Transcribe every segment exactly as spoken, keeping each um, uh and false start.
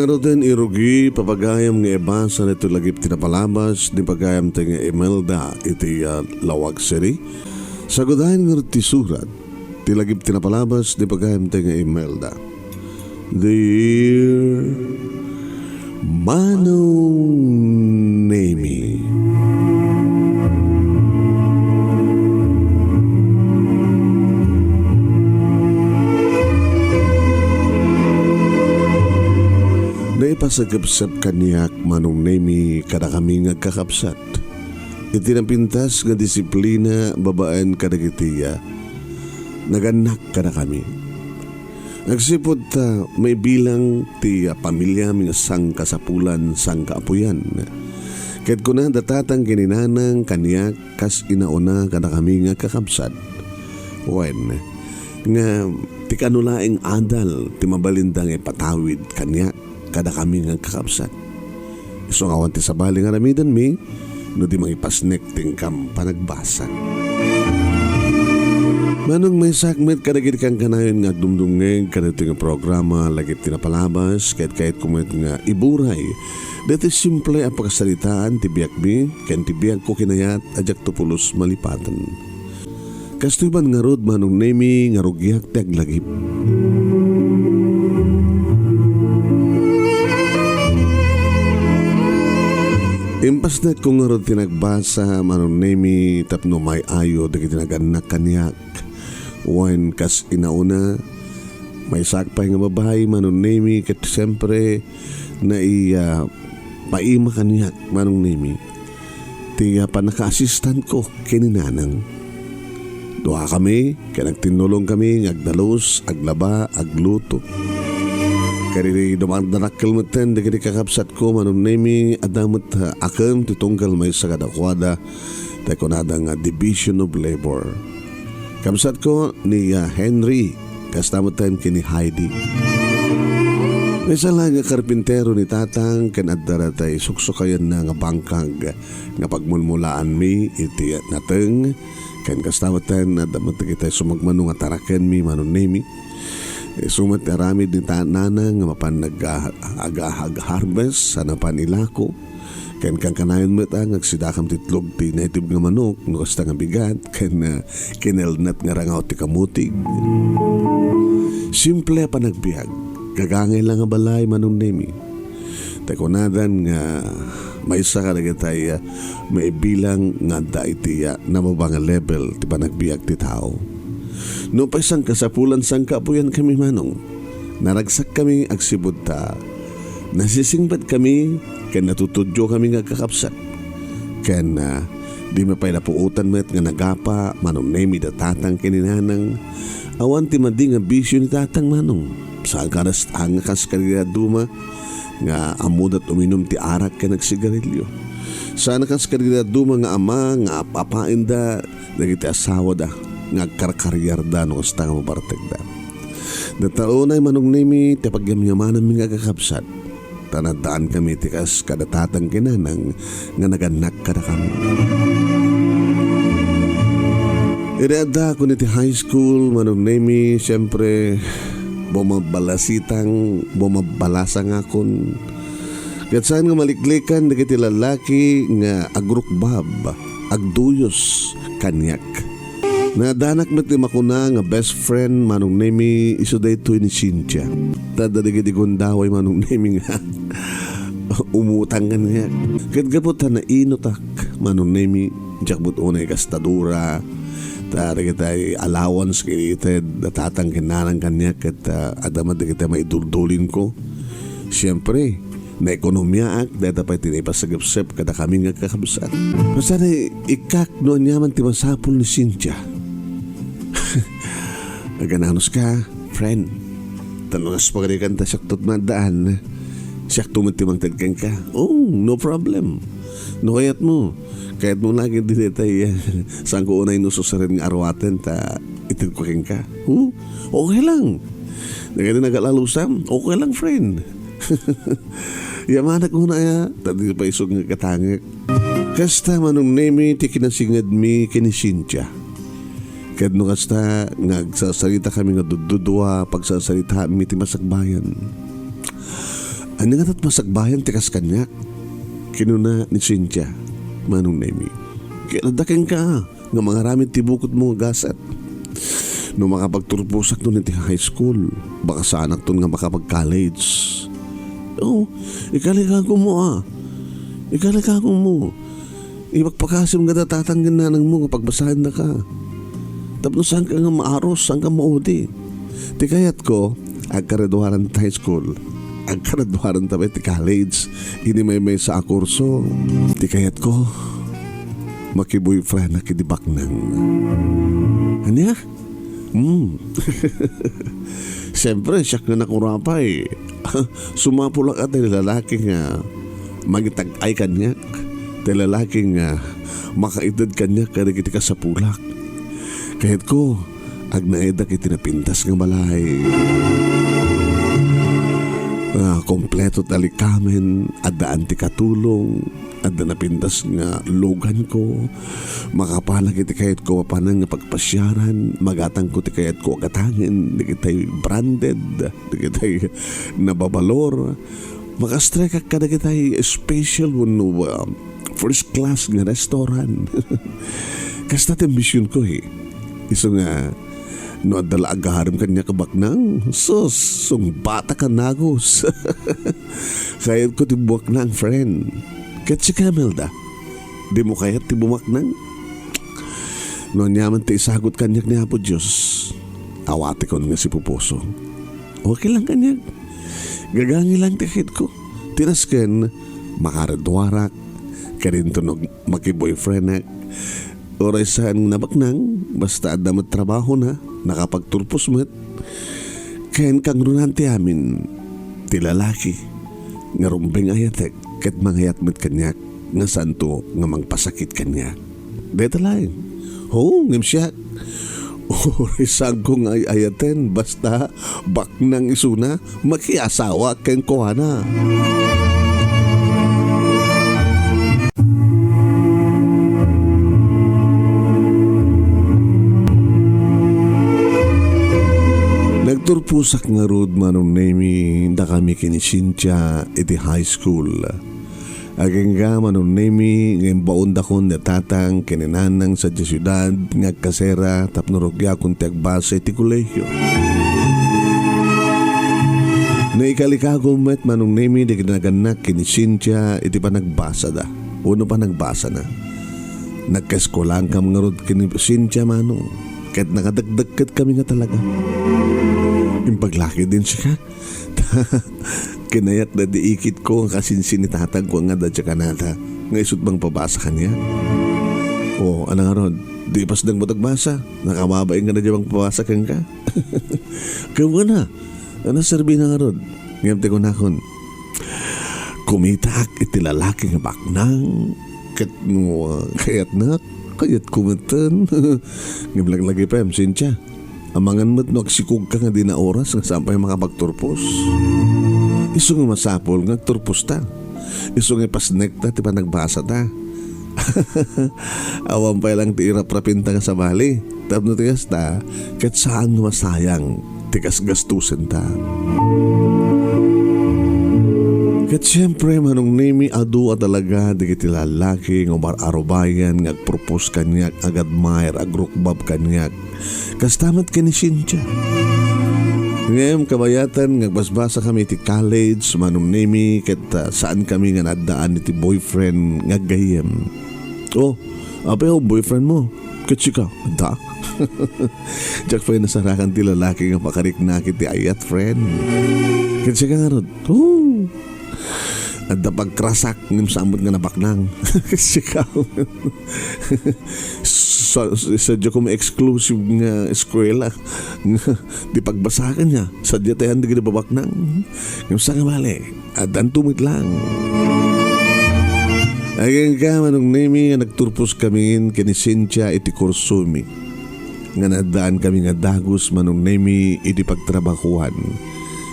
Ngaruden, irugi, papagayam nga ibasa daytoy lagip ti napalabas ni pagayam ti nga Imelda iti, ah, Laoag City. Sagudayen ngarud ti surat ti lagip ti napalabas ni pagayam ti nga Imelda. Dear Manong Nemi. Naipasagepsep kaniak, Manong Nemi, kadakami nga agkakabsat iti napintas nga disiplina babaen kadagiti, ah, nagannak kadakami. Agsipud ta maibilang ti, ah, pamiliami nga sangkasapulan, sangkaapuyan. Ket kuna da tatang ken ni nanang kaniak kas inauna kadakami nga agkakabsat. Wen, nga ti kano laeng adal ti mabalinda nga ipatawid kaniak kadakami nga agkakabsat. Isu nga awan ti sabali nga aramidenmi no di mangipasnek ti inkam panagbasa. Manong, maysaak met kadagiti kankanayon nga agdumdumngeg kadagiti nga programa lagip ti napalabas, ket kayatko met nga iburay dagiti simple a pakasaritaan ti biagmi ken ti biagko kinayat a diakto pulos malipaten. Kastoy man ngarud, Manong Nemi, nga rugiak ti aglagip. Impasnekko ngarud ti nagbasa, Manong Nemi, tapno may-ayo dagiti nagannak kaniak. Wen kas inauna, maysaak pay nga babai, Manong Nemi, ket siempre, naiya paima kaniak, Manong Nemi, ti, ah, pannakaasistantko ken ni nanang. Duakami ken agtinnulongkami nga agdalus, aglaba, agluto. Kadidi dumadakkel metten dagiti kakabsatko, Manong Nemi, adda met, ah, akem ti tunggal maysa kadakuada, tay kunada nga division of labor. Kabsatko ni, ah, Henry, kasta metten ken ni Heidi. Maysa la nga karpintero ni tatang ken adda dayta suksukayenna nga bangkag nga pagmulmulaanmi iti nateng, ken kasta metten adda met dagiti sumagmamano nga tarakenmi, Manong Nemi. Isu met ti aramid ni ta-, nanang nga mapan nag-, aga-, ag-harvest, sana pan ilako. Ken kankanayon met, ah, nga agsidakam ti itlog ti native nga manok, no kasta nga bigat, ken, ah, kinelnat nga rangaw ti kamutig. Simple a panagbiag, gagangay la nga balay, Manong Nemi. Ta kunadan nga maysa kadagitay, ah, maibilang nga adda iti, ah, nababa nga level ti panagbiag ti tao. No pay sangkasapulan, sangkaapuyankami, Manong, naragsakkami agsipud ta nasisingbatkami ken natutudiokami nga agkakabsat. Ken, ah, dimi pay napuotan met nga nagapa, Manong Nemi, da tatang ken ni nanang. Awan ti madi nga bisio ni tatang, Manong. Saan ka nas-, saan nga kas kadagiti dadduma nga ammoda uminum ti arak ken agsigarilio. Saan kas kadagiti dadduma nga ama nga ap-apaenda dagiti asawada nga agkarkariarda no kasta nga mabartekda. Dayta unay, Manong Nemi, ti pagyamyamananmi nga agkakabsat. Ta naddaanmi ti kas kada tatang ken nanang nga nagannak kadakami. Idi addaakon iti high school, Manong Nemi, siyempre, bumabbalasitang, bumabbalasangakon. Ket saan nga maliklikan dagiti lallaki nga agrukbab, agduyos kaniak. Naaddanak met ti makuna nga best friend, Manong Nemi, isu daytoy ni Cynthia. Ta adda dagiti gundaway, Manong Nemi, nga umutang kaniak. Ket gapu ta nainutak, Manong Nemi, diak met unay gastadora. Ta dagiti allowance ket ited da tatang ken nanang kaniak ket, ah, adda met dagiti maiduldulinko. Siempre, naekonomiaak, dayta pay ti naipasagepsep kadakami nga agkakabsat. Basta ikkak no aniaman ti masapul ni Cynthia. Agananos ka, friend. Ta no kas pagarikan ta siakto ti maaddaan, siakto met ti mangted kenka. Oh, no problem. No kayatmo, kayatmo lagi ditoy, eh, saanko unay no susaren nga aruaten ta itedko kenka. Hmm? Okay lang. Dagiti nagalalusam, okay lang, friend. Yamanak una aya, ta di pay isog nga katangek. Kasta, Manong Nemi, ti kinasingedmi ken ni Cynthia. Ket no kasta nga agsasaritakami nga duddudua, pagsasaritaami ti masakbayan. Ania ngata ti masakbayan ti kas kaniak?" kinuna ni Cynthia, Manong Nemi. "Kayatda kenka nga mangaramid ti bukotmo nga gasat. No makapagturposakton iti high school, baka saanakton nga makapag-college." "O, ikalikagummo a. Ikalikagummo. Ipakpakasim ngata tatang ken nanangmo nga pagbasaendaka. Tapno saanka nga maarus, saanka maudi. Ti kayatko, agkaraduaran ti high school. Agkaraduaran ta met ti college. Idi maymaysa a kurso. Ti kayatko, makiboyfriendak iti baknang." "Ania?" "Hmm. Siyempre, siak nga nakurapay. Sumapulak a ti lalaki nga mangitag-ay kaniak. Ti lalaki nga makaited kaniak kadagiti kasapulak. Kayatko, agnaedak iti napintas nga balay. Ah, kompleto ti alikamen, addaan ti katulong, adda napintas nga luganko, makapanak iti kayatko mapanan nga pagpasiaran, magatangko ti kayatko a gatangen, dagitay branded, dagitay nababalor, makastrekak kadagitay special wenno, ah, first class nga restaurant." "Kasta ti ambisionko, eh. Isu nga, no adda la agarem kaniak a baknang, sus, sungbatak a nagus." "Kayatko ti bumaknang, friend. Ket sika, Imelda, dimo kayat ti bumaknang? No aniaman ti isagut kaniak ni Apo Dios, awatikon nga sipupuso. Okay lang kaniak. Gagangi lang ti kayatko. Ti nasken, makaraduarak, ket inton makiboyfriendak, uray saan nga nabaknang, basta adda met trabahona, nakapagturpos met. Ken kangrunaan ti amin, ti lalaki nga rumbeng ayatek ket mangayat met kaniak nga saanto nga mangpasakit kaniak." "Dayta laeng." "O, ngem siak, uray saanko nga ay-ayaten, basta baknang isuna, makiasawa kenkuana." Nagturposak ngarud, Manong Nemi, dakami ken ni Cynthia iti high school. Agingga, Manong Nemi, nga imbaondakon ni tatang ken ni nanang sadiay siudad nga agkasera tapno rugiakon ti agbasa iti kolehio. Naikalikagum met, Manong Nemi, dagiti nagannak ken ni Cynthia iti panagbasada wenno panagbasana. Nagkaeskuelaankami ngarud ken ni Cynthia, Manong, ket nakadekdekketkami nga talaga. Impaglakidin sika. Kinayatda ti ikitko nga kasinsin ni tatangko nga adda idiay Canada nga isu't mangpabasa kaniak. O, ania ngarud, di pasdengmo ti agbasa? Nakababain nga adda idiay mangpabasa kenka? Ket wen a, ania serbina ngarud? Ngem ti kunakon, kumitaak iti lalaki nga baknang, ket no, ah, kayatnak, kayatko metten. Ngem laglagipem, Cynthia. Amangan met no agsikogka nga dina oras nga saan pay makapagturpos. Isu nga masapul nga agturposta. Isu nga ipasnekta ti panagbasata. Awan pay lang ti iraprapinta nga sabali. Tapno ti kasta, ket saan nga masayang ti gasgastusenta. Ket siempre, Manong Nemi, adu a talaga dagiti lalaki nga umar-arubayan nga agpropose kaniak, agadmire, agrukbab kaniak. Kasta met ken ni Cynthia. Ngem kabayatan nga agbasbasakami iti college, Manong Nemi, ket, ah, saankami nga naaddaan iti boyfriend nga aggayyem. O, apay a boyfriendmo? Ket sika, adda? Diak pay nasarakan ti lalaki nga pakariknak iti ayat, friend. Ket sika ngarud? O, adda pagkrasak ngem saan met nga nabaknang. Ket sika? Sa, sadiay koma exclusive nga eskuela nga di pagbasakan nga sadiay ti ayan dagiti babaknang. Ngem saan nga bale, addanto met lang. Agingga, Manong Nemi, nga nagturposkamin ken ni Cynthia iti kursomi. Nga naaddaankami nga dagus, Manong Nemi, iti pagtrabahoan.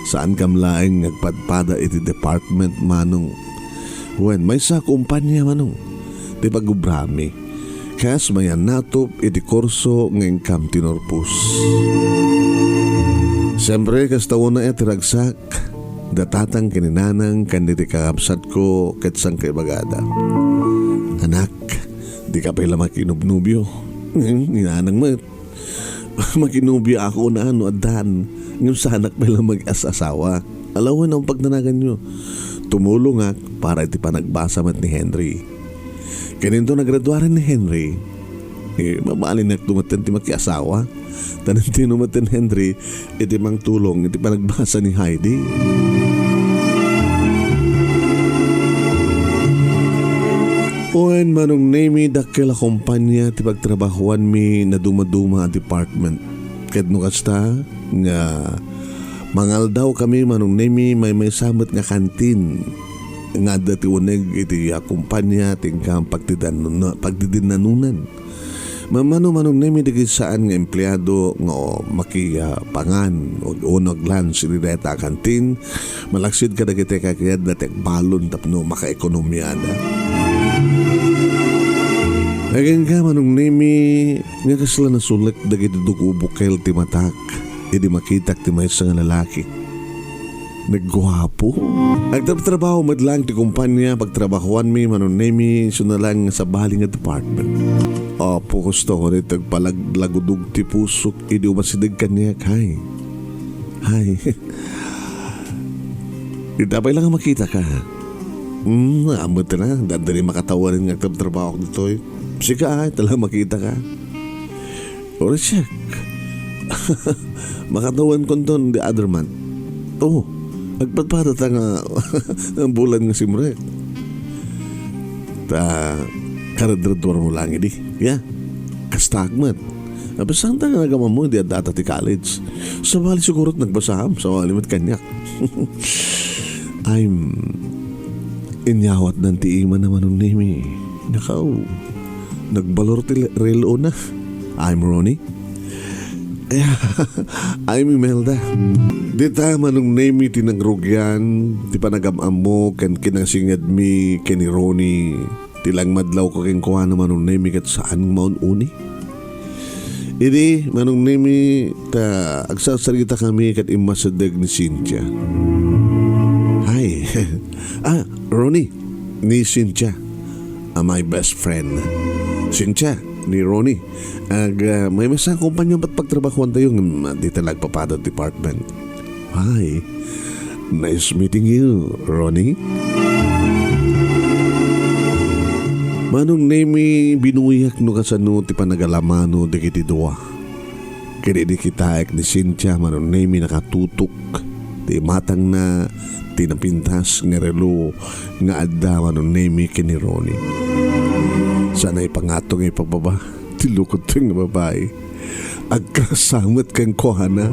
Saankam laeng nga agpadpada iti department, Manong. Wen, maysa a kompania, Manong, ti pagubrami. Kas mayannatop iti kurso nga inkam tinurpos. Siempre, kasta unay a ti ragsak, da tatang ken ni nanang ken dagiti kakabsatko ket saan ka ibagada. Anak, dika pay la makinubnobio. Ni nanang met, makinobioak unay no addan, ngem saanak pay la mag-as-asawa. Ala wen, awan pagdanaganyo. Tumulongak para iti panagbasa met ni Henry. Ken inton nagraduaren ni Henry, eh, mabalinakto metten ti makiasawa. Ta nantino metten Henry iti mangtulong iti panagbasa ni Heidi. Wen, Manong Nemi, dakkel a kompania ti pagtrabahoanmi, naduma-duma a department. Ket no kasta nga mangaldaw kami, Manong Nemi, maymaysa met nga kantin nga adda ti uneg iti, ah, kompania ti inkam pagtidan-, pagtidinnanonan. Mammano, Manong Nemi, dagiti saan nga empleado nga, o, maki-, ah, pangan o, o nag-lunch iti dayta a kantin, malaksid kadagiti kakayatda ti agbalon tapno makaekonomiada. Agingga, Manong Nemi, nga kasla nasulek dagiti dugo bukel ti matak idi makitak ti maysa nga lalaki. Nagguapo. Agtrabtrabaho met laeng ti kompania pagtrabahoanmi, Manong Nemi, isu na laeng nga sabali nga department. Apo, kasta unay ti agpalaglagudog ti pusok idi umasideg kaniak, hay. Hay. Ita pay la nga makitaka. Hmm, amet na, adda ni makatawanen nga agtrabtrabaho ditoy. Sika, ay, ta la makitaka. Uray siak. Makatawenkonton the other month. Oh, agpadpadata nga, nga bulan nga simrek. Ta, karadradwarmo lang idi. Ya, kastaak met. Napasaanta nga nagam-ammo idi addata ti college. Sabali siguro ti nagbasaam, sabali met kaniak. I'm inyawatnan ti imana, Manong Nemi. Nakaw, nagbalor ti le-, relona. I'm Ronnie. I'm Imelda. Dita, Manong Nemi, ti nangrugian ti panagam-ammo ken kinasingedmi ken ni Ronnie. Ti langmadlawko kenkuana, Manong Nemi, ket saan nga maun-uni. Idi, Manong Nemi, ta agsarsarita kami ket immasideg ni Cynthia. Hi. Ah, Ronnie, ni Cynthia, ah, my best friend. Cynthia, ni Ronnie, ag, ah, maymaysa nga kompania met pagtrabahoantayo ngem, ah, dita la agpapada ti department. Hi. Nice meeting you, Ronnie. Manong Nemi, binuyak no kasano ti panagalamano dagiti dua. Ket idi kitaek ni Cynthia, Manong Nemi, nakatutok ti imatangna ti napintas nga relo nga adda, Manong Nemi, ken ni Ronnie. Saan a ipangatong nga ipababa ti lukoteng nga babai. Agkarasa met kenkuana.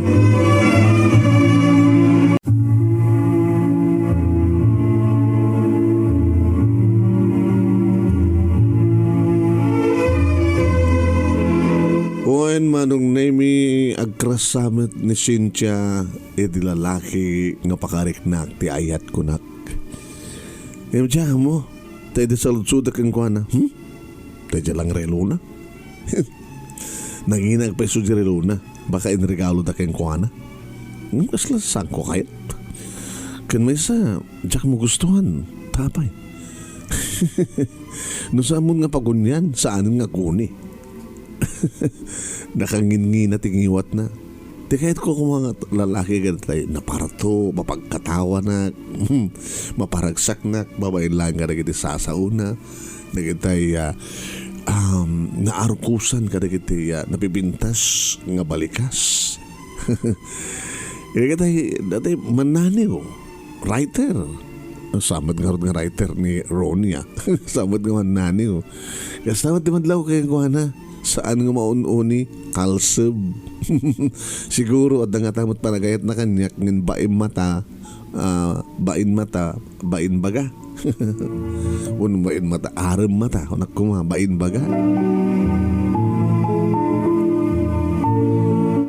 Wen, Manong Nemi, agkarasa met ni Cynthia iti lalaki nga pakariknak ti ayat kunak. Ngem diak ammo, ta idi saludsodek kenkuana, hmm? Ta diay lang relona. Nanginak pay isu diay relona. Baka inregaloda kenkuana. Hmm, kasla saanko kayat. Ken maysa, diak magustuhan. Tapay. No saan mon nga pagunian, saanen nga aguni. Nakanginngina ti ngiwatna. Ti kayatko koma nga lalaki ket tay naparto, mapagkatawanak, maparagsaknak, babaen laeng kadagiti sasaona, dagitay, ah, um, naarkusan kadagiti, ah, napipintas nga balikas. Dagitay, dagitay mannaniw. Writer. Saan met ngarud nga writer ni Ronnie, ah. Saan met nga mannaniw. Kasta met ti madlaw kenkuana, saan nga maun-uni, kalseb. Siguro, adda ngata met panagayatna kaniak ngem baim mata, ah, bain mata, bain baga. Wenno bain mata, arem mata, kunak koma, bain baga.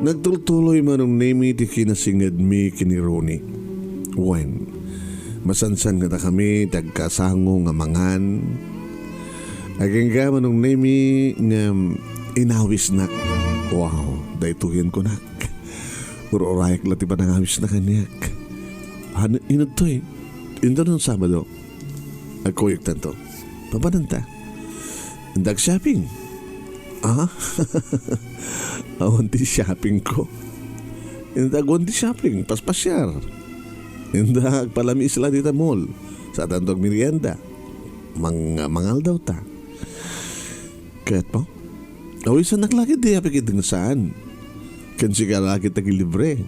Nagtultuloy, Manong Nemi, ti kinasingedmi ken ni Ronnie. Wen, masansan kadakami ti agkasango nga mangan. Agingga, Manong Nemi, ngem inawisnak. Wow, daytoyen kunak. Ur-urayak la ti panangawisna kaniak. Ano, inuttoy? Inton Sabado, agkuyogtanto. Papananta. Inta ag-shopping. Ah? Awan ti shopping ko. Inta agwan ti shopping, paspasiar. Inta agpalamiis la dita mall. Saantanto agmerienda. Mang-, mangaldawta. Kayatmo? Awisannak la ket di apikidengsan. Ken sika la ket agilibre.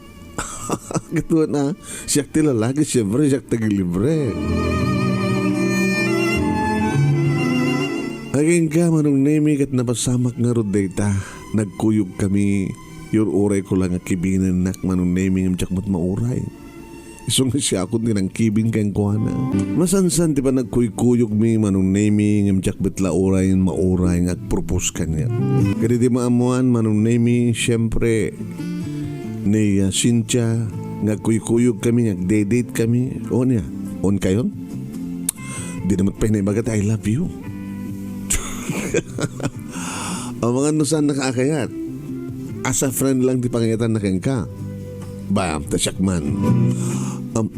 Ket wen a, siak ti lalaki, siempre, siak ti agilibre. Agingga, Manong Nemi, ket napasamak ngarud dayta. Nagkuyogkami. Yur-urayko la nga kibinennak, Manong Nemi, ngem diak met mauray. Isu nga siakon ti nangkibin kenkuana. Masansan ti panagkuykuyogmi, Manong Nemi, ngem diak met la uray mauray nga agpropose kaniak. Ket iti maammoan, Manong Nemi, siempre, ni, ah, Cynthia, nga agkuykuyogkami nga agde-date kami. O ania? On kayon? Dina met pay naibaga ti "I love you." Amangan no saannaka a kayat. As a friend lang ti pangayatanna kenka. Ba, ta siak man. Am,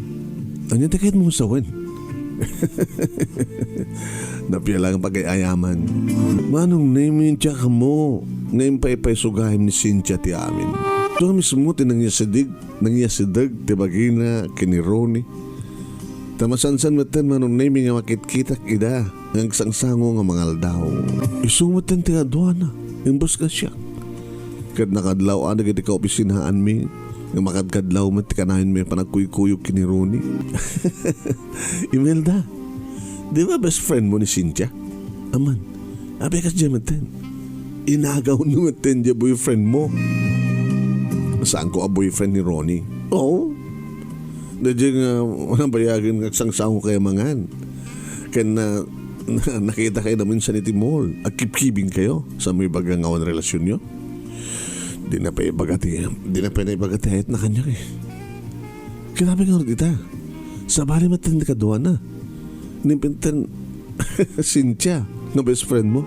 ania ti kayatmo nga sawen? Napia lang pagay-ayaman. Manong Nemi, diak ammo nga impaypayso gayam ni Cynthia ti amin. Tua mismo ti nangyasideg, nangyasideg ti bagina ken ni Ronnie. Ta masansan metten, Manong Nemi, nga makitkitak ida nga agsangsango nga mangaldaw. Isu metten ti kaduana, imbes nga siak. Ket nakadlaw-anak iti kaopisinaanmi nga makadkadlaw met ti kanayonmi a panagkuykuyog ken ni Ronnie. Imelda, di ba best friend mo ni Cynthia? Aman, apay kasdiay metten? Inagawno metten diay boyfriend mo. Saanko a boyfriend ni Ronnie. Oo. Daydiay nga nabayagen nga agsangsango kayo mangan. Ken na, na, nakita kayo na minsan iti mall. Agkibkibing kayo. Saan mo ibaga nga awan relasyonyo? Di na pay ibaga ti, di na pay naibaga ti ayatna kaniak eh. Grabe nga ita. Sabali met ti kaduana. Ni pinten Cynthia nga best friend mo.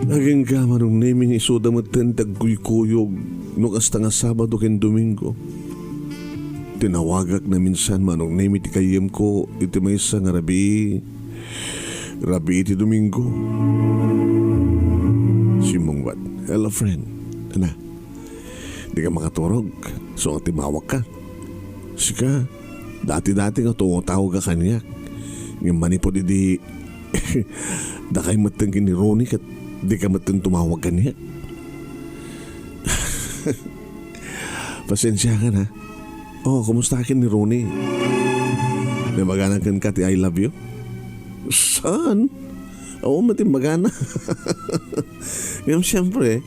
Agingga, Manong Nemi, nga isuda met ti agkuykuyog no kasta nga Sabado ken Domingo. Tinawagak na minsan, Manong Nemi, ti gayyemko iti maysa nga rabii, rabii ti Domingo. Simmungbat. "Hello, friend. Ana, di ka makaturog? So, nga timawag ka?" Sika, dati-dati nga tumawag ka kaniak. Ngem manipud idi dakay metten ken ni Ronnie ket di ka metten tumawag kaniak. Pasensiakan, ha? Oh, kumusta ka ken ni Ronnie? Naibagana kenka ti "I love you"? Saan? Awan met imbagana. Ngem siyempre,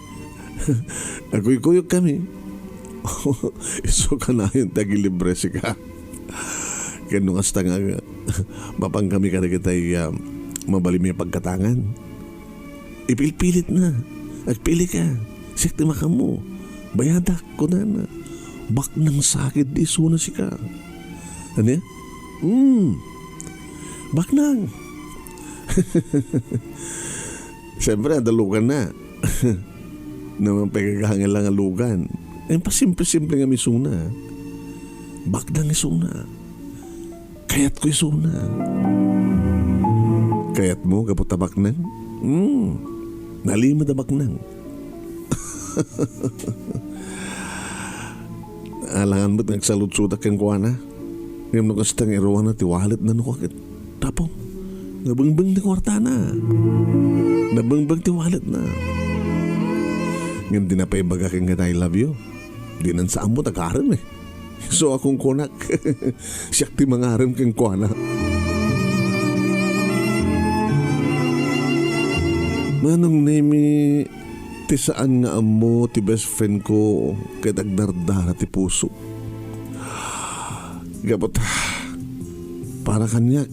agkuykuyog kami. Isu kanayon ti agilibre sika. Ken no kasta nga, mapan kami kadagitay, ah, mabalin a pagkatangan. Ipilpilit na. "Agpili ka. Siak ti makammo. Bayadak," kunana. Baknang sakit ti isuna sika. Ania? Hmm. Baknang. Siyempre, adda lugan na. Naman pay gagangel lang a lugan. Ay, pasimple-simple nga misuna. Baknang isuna. Kayatko isuna. Kayatmo, gapu ta baknang? Hmm. Nalimed a baknang. Alangan met nga agsaludsodak kenkuana. Ngem no kasta nga iruana ti walletna no ket, tapno, nabengbeng ti kuartana. Nabengbeng ti walletna. Ngem di na pay ibaga kenka ti "I love you." Dinan sa ammo ti agarem eh. So, a kunkunak, siak ti mangarem kenkuana. Manong Nemi, ti saan nga ammo ti best friend ko ket agdardara ti puso. Gapu ta, para kaniak,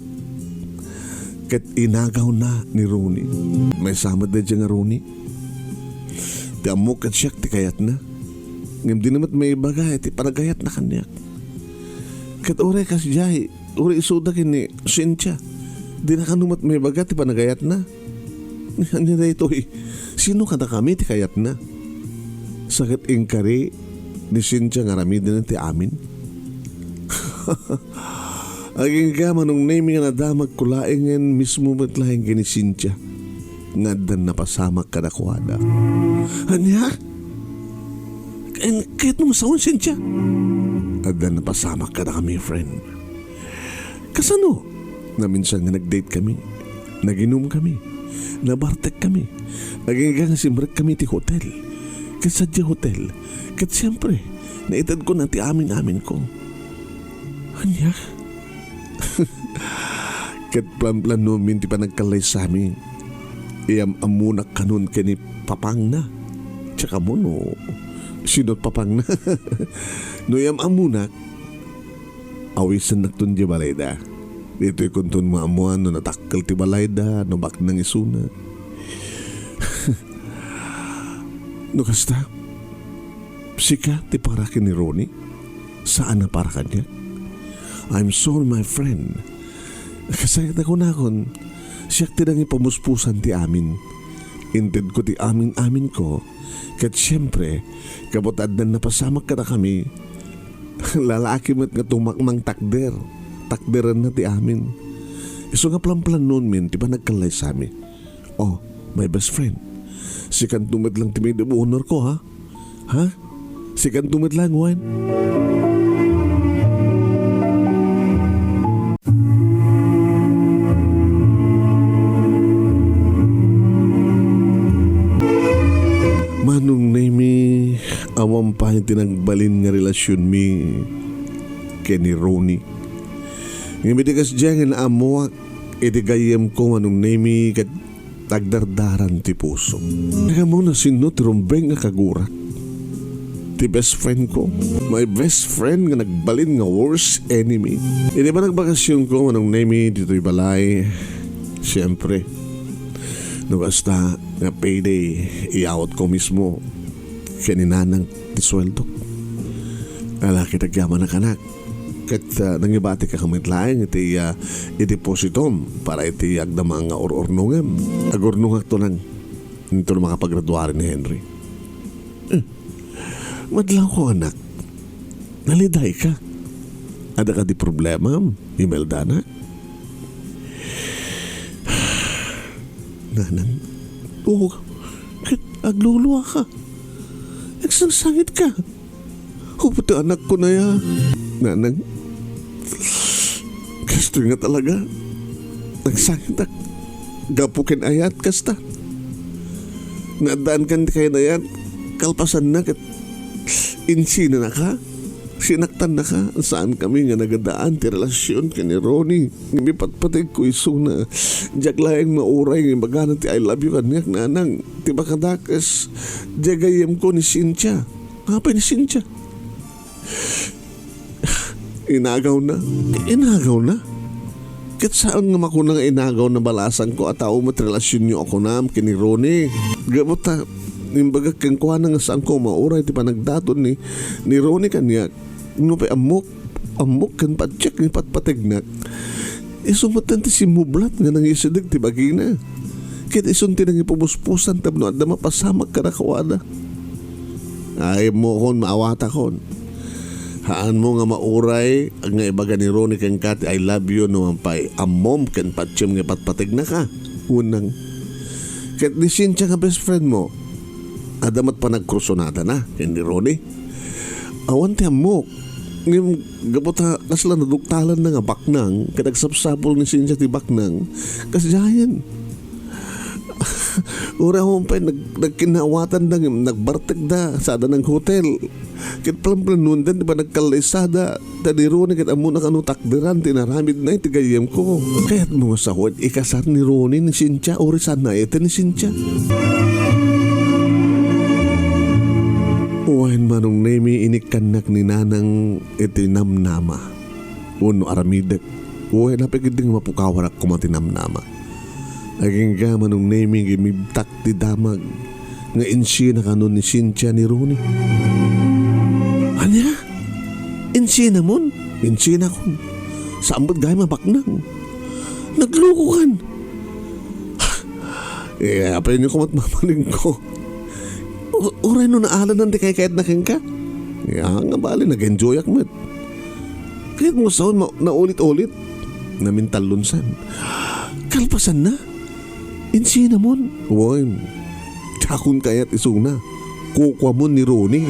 ket inagawna ni Ronnie. Maysa met daydiay nga Ronnie. Ti ammok ket siak ti kayatna. Ngem dina met maibaga iti panagayatna kaniak. Ket uray kasdiay, uray isuda ken ni Cynthia, dina kano met maibaga ti panagayatna. Ania daytoy? Sino kadakami ti kayatna? Sa ket inkari ni Cynthia nga aramiden ti amin? Agingga, Manong Nemi, nga nadamagko laengen mismo met laeng ken ni Cynthia nga addan napasamak kadakuada. Ania? Ken, kayatmo nga sawen, Cynthia? Addan napasamak kadakami, friend. Kasano? Naminsan nga nag-date kami. Nag-inum kami. Nabartek kami. Agingga nga simrek kami ti hotel. Ket sadiay hotel. Ket siempre, naitedkona ti amin-aminko. Ania? Ket planplanomin ti panagkallaysami. Iyam-ammonak kanon ken ni papangna. Diak ammo no sino ti papangna. No iyam-ammonak, awisennakton diay balayda. Ditoy kunton maammoan no natakkel ti balayda, no baknang isuna. No kasta, sika ti para ken ni Ronnie, saan a para kaniak. I'm sorry, my friend. Kasayat a kunakon, siak ti nangipamuspusan ti amin. Intedko ti amin-aminko, ket siempre, gapu ta addan napasamak kadakami, lalaki met nga tumaknang takder, takderenna ti amin. Isu nga planplanomin ti panagkallaysami. Oh, my best friend, sikanto met lang ti maid of honor ko, ha? Ha? Sikanto met lang, wen? Manong Nemi, awan pay ti nagbalin nga relasionmi ken ni Ronnie. Ngem idi kasdiay nga naammoak iti gayyemko, Manong Nemi, ket agdardaran ti puso. Diak ammo no sino ti rumbeng a kagurak. Ti best friend ko. My best friend nga nagbalin nga worst enemy. Idi panagbakasionko, Manong Nemi, ditoy balay, siempre, no kasta nga payday, iyawatko mismo ken ni nanang ti sueldok. Ala, ket agyamanak, anak. Ket, ah, nangibatika met laeng iti, ah, iti depositom para iti agdama nga ur-urnongem. Agurnongakto nang, inton makapagraduari ni Henry. Eh, madlawko, anak. Nalidayka. Adda kadi problemam, Imelda, anak? Nanang, oo, ket agluluaka. Agsangsangitka. Hupo ti anakko aya. Nanang, kastoy nga talaga. Nagsangitak gapu ken ayat kasta. Naaddaankan ti kainayat, kalpasanna ket insinanaka, sinaktannaka, saankami nga nagadaan ti relasion ken ni Ronnie. Ngem ipatpategko isuna. Diak laeng mauray nga ibagana ti I love you kaniak, nanang. Ti makadakes, diay gayyemko ni Cynthia. Apay ni Cynthia? Inagawna. Inagawna? Ket saan nga makuna nga inagawna, balasangko a tao met relasionyo a kunam ken ni Ronnie. Gapu ta, imbagak kenkuana nga saanko mauray ti panagdaton ni, ni Ronnie kaniak. Nupay ammok, ammok ken patiek nga ipatpategnak. Isu metten ti simmublat nga nangisideg ti bagina. Ket isun ti nangipumuspusan tapno adda mapasamak kadakuada. Ammokon, maawatakon. Haanmo nga mauray nga ibaga ni Ronnie kenka ti I love you no man pay ammom ken patiem nga ipatpategnaka. Wen nang, ket ni Cynthia nga best friend mo, adda met panagkrusonadana ken ni Ronnie. Awan ti ammok. Ngem gapu ta kasla naduktalanna nga baknang, ket agsapsapul ni Cynthia ti baknang, kasdiayen. Uray awan pay nag-, nagkinnaawatanda ngem nagbartekda, sada naghotel. Ket planplanoanda ti panagkallaysada, ta ni Ronnie ket ammona kano takderan ti inaramidna iti gayyemko. Kayatmo nga sawen, ikasar ni Ronnie ni Cynthia, uray saan naayatan ni Cynthia? Wen, Manong Nemi, inikkannak ni Nanang iti namnama. Wenno aramidek. Wen, apay ketdi nga mapukawarak koma ti namnama. Agingga, Manong Nemi, nga imibtak ti damag nga insiana kanon ni Cynthia ni Ronnie. Ania? Insianamon? Insianakon. Saan met gayam a baknang. Naglukokan. Eh, apay nga koma ti mamalingko? U-, uray no naalanan ti kaykayatna kenka? Ya, nga bali, nag-enjoyak met. Kayatmo sawen ma-, naulit-ulit? Namintallonsan. Kalpasanna? Insinamon? Wen. Dakon kayat isuna. Kukuamon ni Ronnie.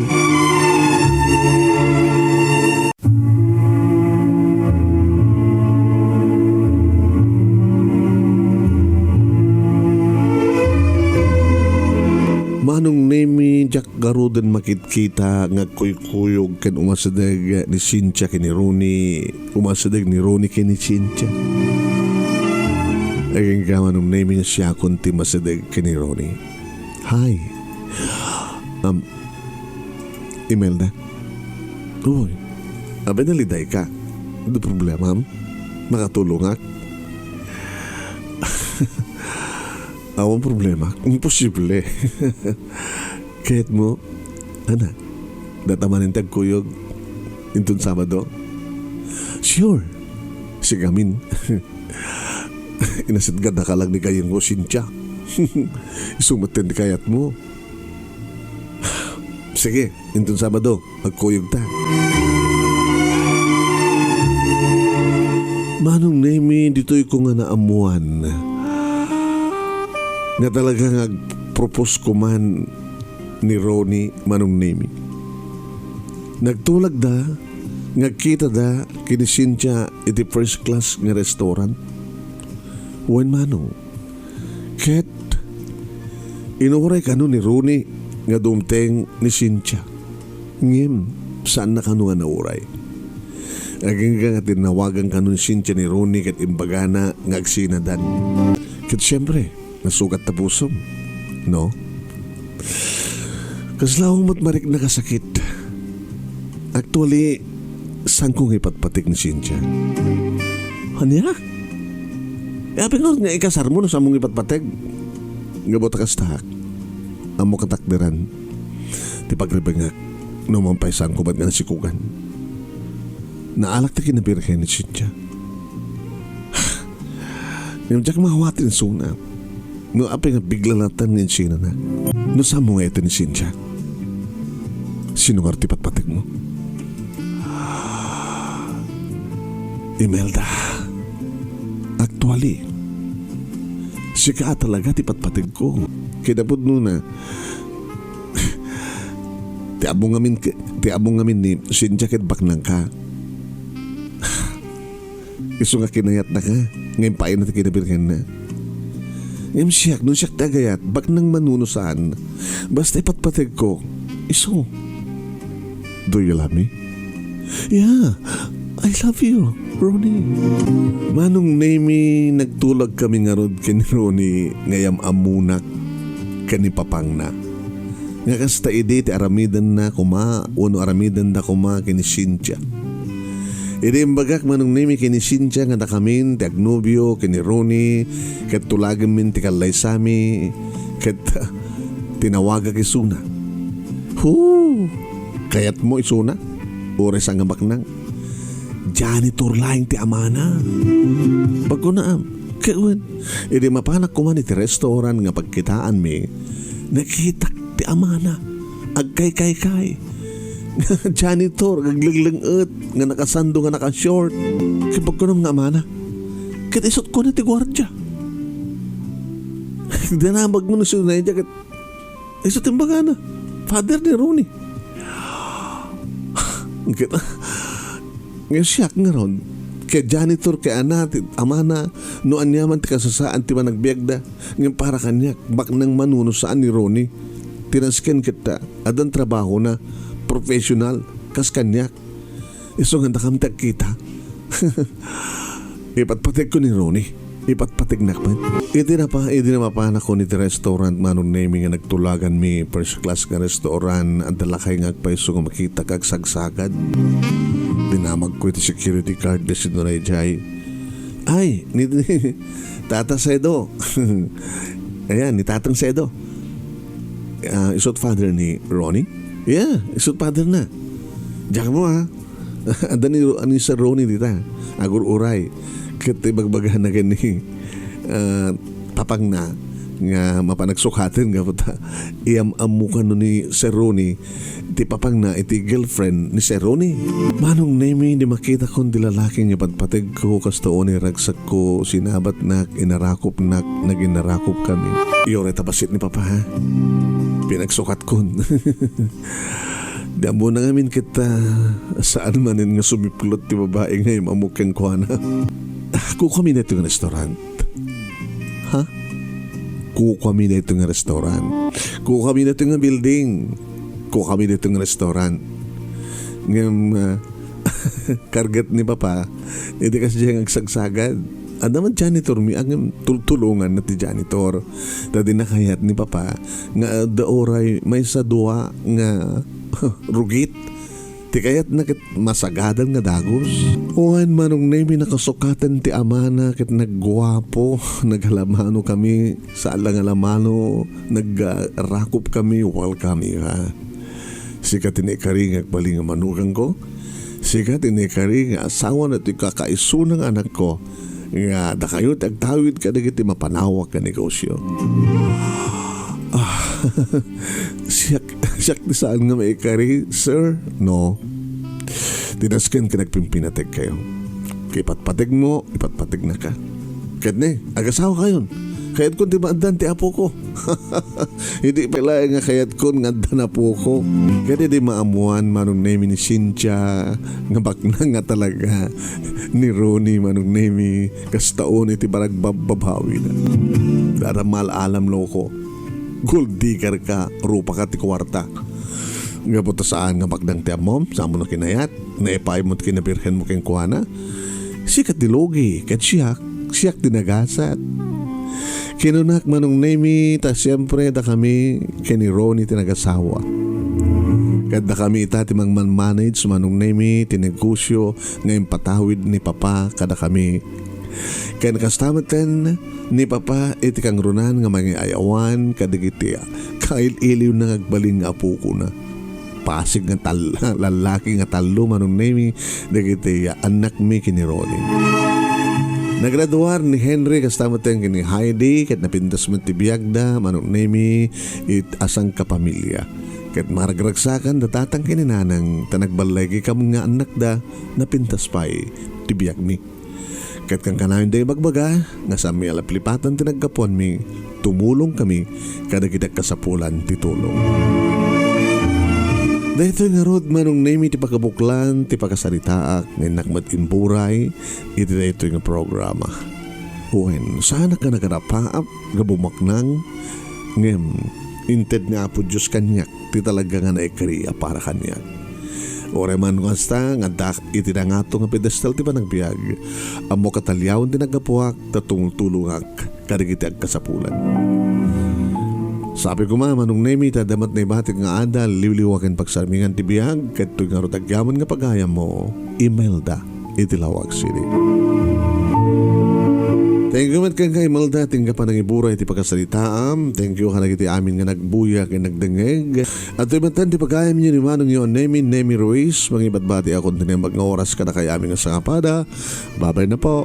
Manong Nemi, diak garuden makitkita nga agkuykuyog ken umasideg ni Cynthia ken ni Ronnie, umasideg ni Ronnie ken ni Cynthia. Agingga, Manong Nemi, nga siakon ti masideg ken ni Ronnie. Hi. Um, Imelda. Uy, abi, nalidayka. Adu problemam? Makatulongak? Awan problema. Imposible. Kayatmo, anak, dataman ti agkuyog inton Sabado? Sure. Sigamin. Inasitgadaka lang ni kayengko, Cynthia. Isu met ti kayatmo. Sige, inton Sabado, agkuyogta. Manong Nemi, ditoyko nga naammuan nga talaga nga agpropose ko man ni Ronnie, Manong Nemi. Nagtulagda nga agkitada ken ni Cynthia iti first class nga restaurant. Wen, Manong. Ket inuray kano ni Ronnie nga dumteng ni Cynthia. Ngem, saanna kano nga nauray. Agingga nga tinawagan kano ni Cynthia ni Ronnie ket imbagana nga agsinadan. Ket siempre, nasugat ta pusom, no? Kasla met marikna kasakit. Actually, saanko nga ipatpateg ni Cynthia. Ania? E, apay ngarud nga ikasarmo no saanmo nga ipatpateg? Gapu ta kastaak, ammok a takderan ti pagribingak no mampaysangko met nga nasikogan. Naalak ti kinabirhen ni Cynthia. Ngem diak maawat ti insuna. No apay nga bigla latta nga insinana. No saanmo nga iti ni Cynthia? Sino nga ti patpategmo? Imelda, actually, sika a talaga ti patpategko. Kinapudnona, ti ammom ngamin, ti ammom ngamin ni Cynthia ket baknangka. Isu nga kinayatnaka nga impaayna ti kinabirhenna. Ngem siak, no siak ti agayat, baknang mano no saan. Basta ipatpategko, isu. Do you love me? Yeah, I love you, Ronnie. Manong Nemi, nagtulag kami ngarud ken ni Ronnie nga yam-ammonak ken ni papangna. Nga kasta idi ti aramidenna koma wenno aramidenda koma ken ni Cynthia. Idi imbagak, Manong Nemi, ken ni Cynthia nga dakamin ti agnobio ken ni Ronnie, ket tulagenmin ti kallaysami, ket tinawagak isuna. Hu! Kayatmo isuna? Uray saan nga baknang. Janitor laeng ti amana. Bago na, am. Ket wen, idi mapanak koma iti restaurant nga pagkitaanmi, nakitak ti amana. Agkaykaykay. Janitor, aglengleng-et, nga nakasando, nga nakashort. Ket pagkunam nga amana. Ket isut' kuna ti guardia. Dinamag mo no sino na iya, ket isut' imbagana. Father ni Ronnie. Ket, nga siak ngarud, ket janitor ket ana ti amana, no aniaman ti kasasaan ti panagbiagda. Ngem para kaniak, baknang mano no saan ni Ronnie. Ti nasken ket ta, addan trabahona, professional, kas kaniak. Isu nga dakam ti agkita. Ipatpategko ni Ronnie. Ipatpategnak met. Idi napa-, idi mapanakon iti restaurant, Manong Nemi, nga nagtulaganmi, first class nga restaurant, adda lakay nga agpayso nga makitak agsagsagad. Dinamagko iti security guard, da sino na idiay. Ay, ni, ni Tata Sedo. Ayan, ni Tatang Sedo. Ah, isut' father ni Ronnie? Yeah, isut' father na. Diak mo, ah. Adda ni Ro-, ni Sir Ronnie dita. Agur-uray. Ket ibagbagana ken ni, ah, papangna. nga mapan agsukaten gapu ta iyam-ammo kano ni Sir Ronnie ti papangna iti girlfriend ni Sir Ronnie. Manong Nemi, di makitakon ti lalaki nga padpategko, kastoon ni ragsakko, sinabatnak, inarakupnak, naginarakupkami. Uray ta bassit ni Papa, ha? Pinagsukatkon. Di ammona ngamin ket, ah, saan manen nga sumiplot ti babai nga imamok kenkuana. Kukami daytoy nga restaurant. Ha? Kukami daytoy nga restaurant. Kukami daytoy nga building. Kukami daytoy nga restaurant. Ngem, ah, karget ni Papa, iti kasdiay nga agsagsagad. Adda man janitor mi, ngem tultulonganna ti janitor. Ta di nakayat ni Papa nga adda uray maysa dua nga rugit. Ti kayatna ket masagadan nga dagus. Wen, Manong Nemi, nakasukaten ti amana ket nagguapo. Naghalamano kami, saan la nga lamano, nagrakop kami, welcome, ha. Sika ti naikari nga agbalin nga manugangko. Sika ti naikari nga asawa na ti kakaisuna nga anakko. Nga dakayo ti agtawid kadagiti mapanawak nga negosyo. Ah, siak, siak ti saan nga maikari, sir? No. Ti nasken ket nagpimpinateg kayo. Ipatpateg mo, ipatpateg na ka. Ket ne, agasawa kayon. Kayatkon ti maaddan ti apoko. Idi pay laeng nga kayatkon nga addan apoko. Ket idi maammoan, Manong Nemi, ni Cynthia nga baknang nga talaga ni Ronnie, Manong Nemi, kasta unay ti panagbababawina. Dara mal-alam loko. Gold digger ka, rupa ka ti kuarta. Gapu ta saan nga baknang ti ammom, saan mo na kinayat, naipaay mo ti kinabirhen mo kenkuana. Sika ti lugi, ket siak, siak ti nagasat. Kinunak, Manong Nemi, ta siempre, dakami ken ni Ronnie ti nagasawa. Ket dakami ita ti mangmanmanage, Manong Nemi, ti negosyo nga impatawid ni Papa kadakami. Ken kasta metten ni Papa iti kangrunan nga mangiay-awan kadagiti kail-iliwna nga agbalin nga apokona. Pasig nga tal-, lallaki nga tallo, Manong Nemi, dagiti annakmi ken ni Ronnie. Nagraduar ni Henry kasta metten ken ni Heidi, ket napintas met ti biagda, Manong Nemi, iti sangkapamilya. Ket maragragsakan da tatang ken ni nanang, ta nagballigikam nga annakda, napintas pay ti biagmi. Ket kankanayon da ibagbaga nga saanmi a liplipatan ti naggapuanmi, tumulong kami kadagiti agkasapulan ti tulong. Daytoy ngarud, Manong Nemi, ti pakabuklan ti pakasaritaak nga innak met imburay iti daytoy nga programa. Wen, saanak a nagarapaap nga bumaknang, ngem inted ni Apo Dios kaniak ti talaga nga naikari a para kaniak. Uray man no kasta nga adda iti nangato nga pedestal ti panagbiag, ammok a taliawen ti naggapuak ta tumultulongak kadagiti agkasapulan. Sapay koma, Manong Nemi, ta adda met naibatik nga adal, liwliwa ken pagsarmingan ti biag, ket toy ngarud agyaman nga pagayammo, Imelda iti Laoag City. Thank you met kenka, Imelda, ti ingga panangiburay iti pakasaritaam. Thank you kadagiti amin nga nagbuya ken nagdengngeg. Adtoy metten ti pagayamyo ni manongyo a Nemi, Nemi Ruiz. Mangibatbati a kontinembag nga oras kadakayo amin nga sangapada. Babay na po.